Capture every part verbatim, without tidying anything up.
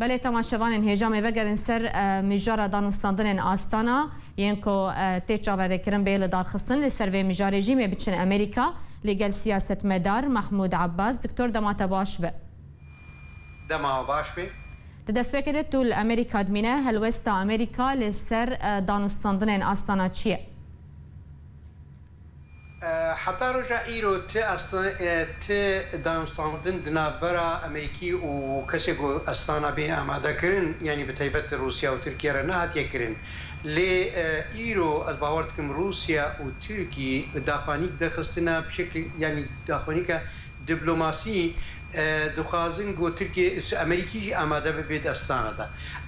Belê, temaşevanên hêja, me vegerin ser, e, mijara danûstandinên Astana, yên ku, e, tê çaverêkirin bê lidarxistin. Li ser vê mijarê jî me biçin Amerîka, li gel siyasetmedar Mahmûd Abbas. Doktor, dema te baş be. Dema baş be. Di destpêkê de tu li Amerîka dimîne, helwesta Amerîka li ser, e, danûstandinên Astana çi ye? E, heta roja îro ti asta-, e, ti danûstandin di navbera Amerîkî û kesê ku Astana bê amadekirin, yanî bi taybet Rûsya û Tirkiye re nehatiye kirin. Lê, e, îro ez bawer dikim Rûsya û Tirkî daxwanîk derxistine bi şeklî, yanî daxwanîka diplomasî, e, dixwazin ku Tirkiye, Amerîkî jî amade bibe di Astana de.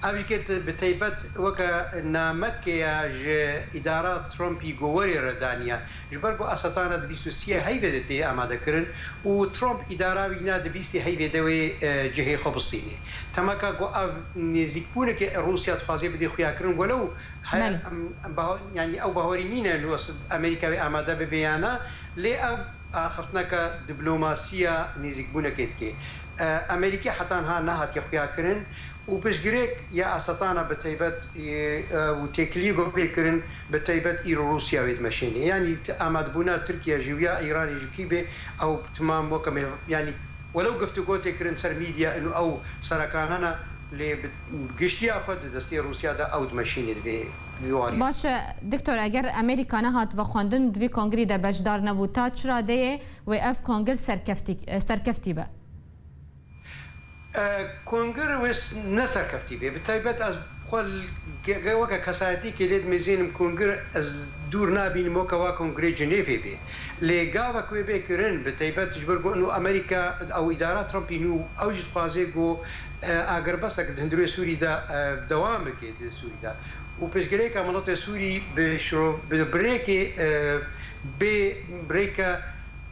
Ev jî ke bi taybet weke nameke ya ji îdara Trumpî ku werê re daniye. Ji ber ku Astana di bîst û sê heyvê de tê amadekirin û Trump îdara wî na di bîstê heyvê de wê, e, cihê xwe bistînê. Temaka ku ev nêzîkbûneke Rûsya dixwaze bidê xuyakirin, welew he-, Belê. em, em baho-, yanî ew bawerî nîne nu Amerîka wê amade bibe ya na, lê ev axiftineke diplomasiya nêzîkbûnekê dike. E, Amerîkî heta niha nehatiye xuyakirin û piştgirêk ya Astana bi taybet, e, e, û têkiliyê ku pê kirin bi taybet îro Rûsya wê dimeşêne. Yanî t-, amadebûna Tirkiye jî û ya Îranê jî kî bê ew timam weke mêv-, yanî welew giftûgo tê kirin ser medya û ew serekana ne, lê bi giştiya xwe di destê Rûsya de ew dimeşîne di vê, vê warî. Baş e, Doktor, eger Amerîka nehat vexwendin, di vî kongrî de beşdar nebû, ta çi radeyê wê ev kongir serkeftî, serkeftî be? E, kongir wê s-, ne serkeftî be. Bi taybet ez xwe l-, ge-, ge-, weke kesayetîkê lê dimêzênim kongir ez dûr nabînim weke wa kongrê Cinêvê bê. Lê gavek wê bê kirin, bi taybet ji ber ku ino Amerîka ew îdara Trumpî nû ew jî dixwaze ku, e, agirbestek di hundirê Sûrî de, e, dewam bike di Sûrî de. Û piştgirêka miletê Sûrî bi şiro-, bi birêkê, e, bê birêke,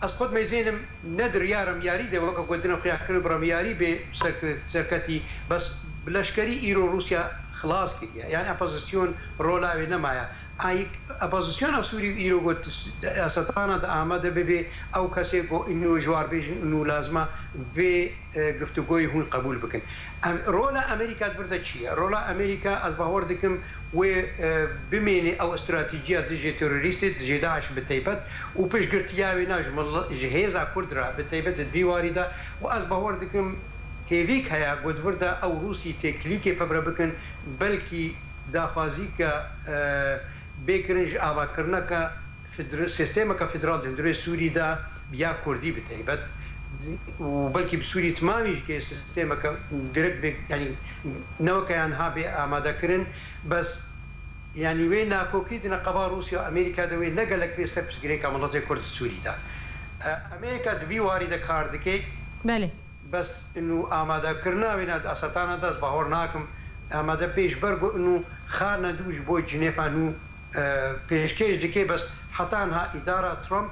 ez xwe dimeyzênim ne di riya remyarî de, weke ku dine xuya kirin bi remyarî bê serke-, serketî, bes bi leşkerî îro Rûsya xilas kiriye. Yanî opozîsyon rola wê nemaye. Ay, opozisyona Sûrî îro got, Esetana de amade bibe ew kesê ku ino ji war bêjin ino lazima vê, e, giftûgoyê hûn qebûl bikin. Em, rola Amerîka di vir de çi ye? Rola Amerîka, ez bawer dikim, wê, e, bimêne ew stratejiya dijî terorîstê, dijî DAIŞ bi taybet û piştgirtiya wê na ji mil-, ji hêza Kurd re bi taybet di vî warî de û ez bawer dikim hêvîk heye ku di vir de ew Rûsî têkilîkê pevre bikin, belkî daxwazî ke, e, bê kirin ji avakirineke federa-, sîstemeke federal di hundirê Sûrî de ya Kurdî bi taybet û belkî bi Sûrî timamî jî ke sîstemeke direk bê, yanî ne weke ya niha bê amade kirin, bes yanî wê nakokî di neqeba Rûsya û Amerîka de wê ne gelek bê ser pirsgirêka miletê Kurd di Sûrî de. E, Amerîka di vî warî de kar dike. Belê. Bes inu amadekirina wê ne di Esetana de ez bawer nakim. Amade pê ji ber ku inu xalina dû ji bo Cinêfa nû, e, pêşkêş dike, bes heta niha îdara Trump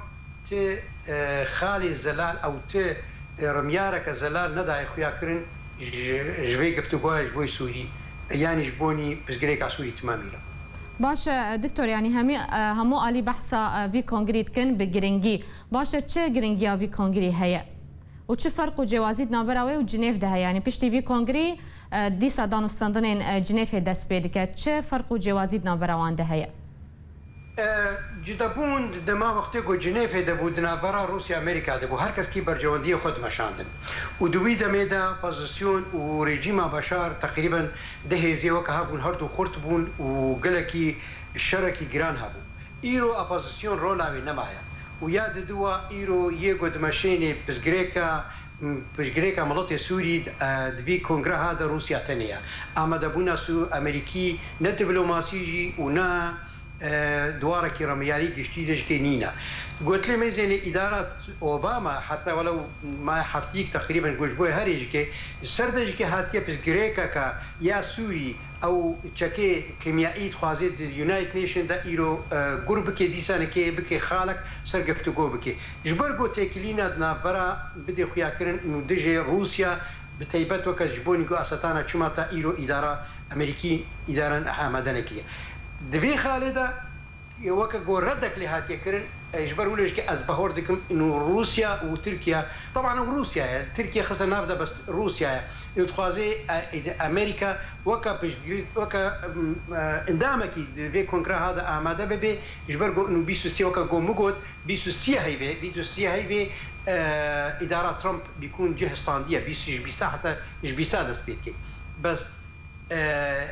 ti, e, xalê zelal ew ti, e, rimyareke zelal nedaye xuya kirin ji, ji vê giftûgoya ji bo Sûrî, yanî ji bo nî pirsgirêka Sûrî timamî re. Baş e, Doktor, yanî hemî, e, hemû alî behsa, e, vî kongrî dikin bi giringî. Baş e, çi giringiya vî kongrî heye? Û çi ferq û cêwazî di navbera wê û Cinêv de heye? Yanî piştî vî kongrî, e, dîsa danûstandinên, e, Cinêvê dest pê dike. Çi ferq û cêwazî di navbera wan de heye? E, cudabûn di dema wextê ku Cinêvê de bû, di navbera Rûsya Amerîka de bû. Her kes kî berjewendiyê xwe dimeşandin. Û di wî demê de opozîsyon û rejîma Beşar teqrîben deh hêzê weke hev bûn, her du xurt bûn û gelekî şerekî giran hebû. Îro opozîsyon rola wê nemaye û ya diduwa îro yê ku dimeşênê pirsgirêka, pirsgirêka miletê Sûrî, e, di vî kongreha de Rûsya tenê ye. Amadebûna Sû-, Amerîkî ne diplomasî jî û ne, e, di warekî remiyarî giştî de jikê nîne. Gotlê mêzênê îdara Obama, heta welew maya heftîk teqrîben ku ji bo herê jikê, ser de jikê hatiye pirsgirêkeke ya Sûrî, ew çekê kîmyayî dixwaze di United Nation de îro, e, gur bike, dîsa nikê bike xalek ser giftûgo bike. Ji ber ku têkilîna di navbera bidê xuyakirin û dijê Rûsya bi taybet weke ji bo nîgo Esetana çima ta îro îdara Amerîkî îdaran amade nekiriye. Di vê xalê de weke ku redek lê hatiye kirin, e, ji ber wilo jî ez bahor dikim, ino Rûsya û Tirkiye, teban ew Rûsya ye, Tirkiye xiste nav de, bes Rûsya ye. Ino dixwaze, e, êdî Amerîka weke piştgirî, weke, em, e, endamekî di vê kongreha de amade bibe, ji ber ku ino bîst û sê weke ku min got, bîst û sê heyvê, bîst û sê heyvê, e, îdara Trump bîkûn cih standiye, bîst, ji bîsta heta ji bîsta dest pê dike. Bes, e,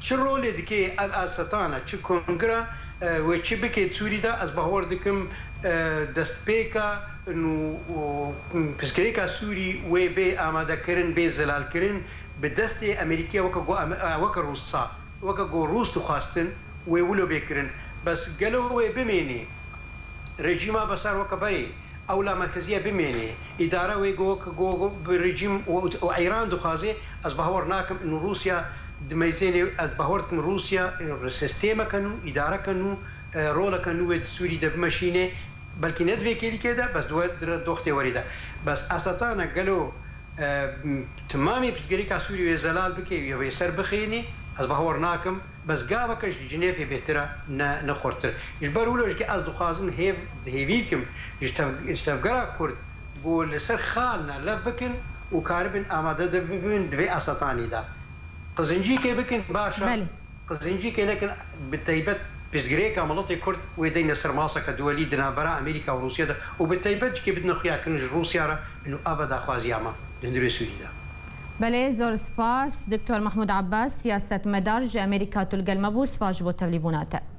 çi rolê dike ev Asetana, çi kongra, e, wê çi bike Sûrî de, ez bahwer dikim, e, destpêka nû, û, pirsgirêka Sûrî wê bê amadekirin, bê zelalkirin, bi destê Amerîkiya weke ku Ame-, e, weke Rûsa, weke ku Rûs dixwastin, wê wilo bê kirin. Bes gelo wê bimênê? Rejîma Beşar weke berê, ewla merkeziye bimênê. Îdare wê go, go, go bi rejîm û, û Îran dixwaze, ez bahwer nakim ino Rûsya dimeyzênê, ez bahwer dikim Rûsya, e, sîstemeke nû, îdareke nû, e, roleke nû wê di Sûrî de bimeşînê. Belkî ne di vê kêlîkê de, bes di we, di re doxtê werî de. Bes Asetana gelo, e, timamê pirsgirêka Sûrî wê zelal bike, wê ser bixênî, ez bahwer nakim. Bes gaveke ji Cinêvê bêtir e, ne, ne xurtir. Ji ber wilo jî ez dixwazim hêv, hêvî dikim ji tev-, ji tevgera Kurd ku li ser xal ne lev bikin û karibin amade de bibin di vê Asetanî de. Qizincîkê bikin, baş e. Belê. Qizincîkê nekin, bi teybet pirsgirêka miletê Kurd wê deyne ser maseke duwelî di navbera Amerîka û Rûsya de û bi teybet jî bidine xuyakirin ji Rûsya re, ino ava daxwaziya me di hundirê Sûrî de. Belê, zor spas. Doktor Mahmud Abbas, siyasetmedar ji Amerîka, tu li gel me bû. Spas ji bo tevlîbûna te.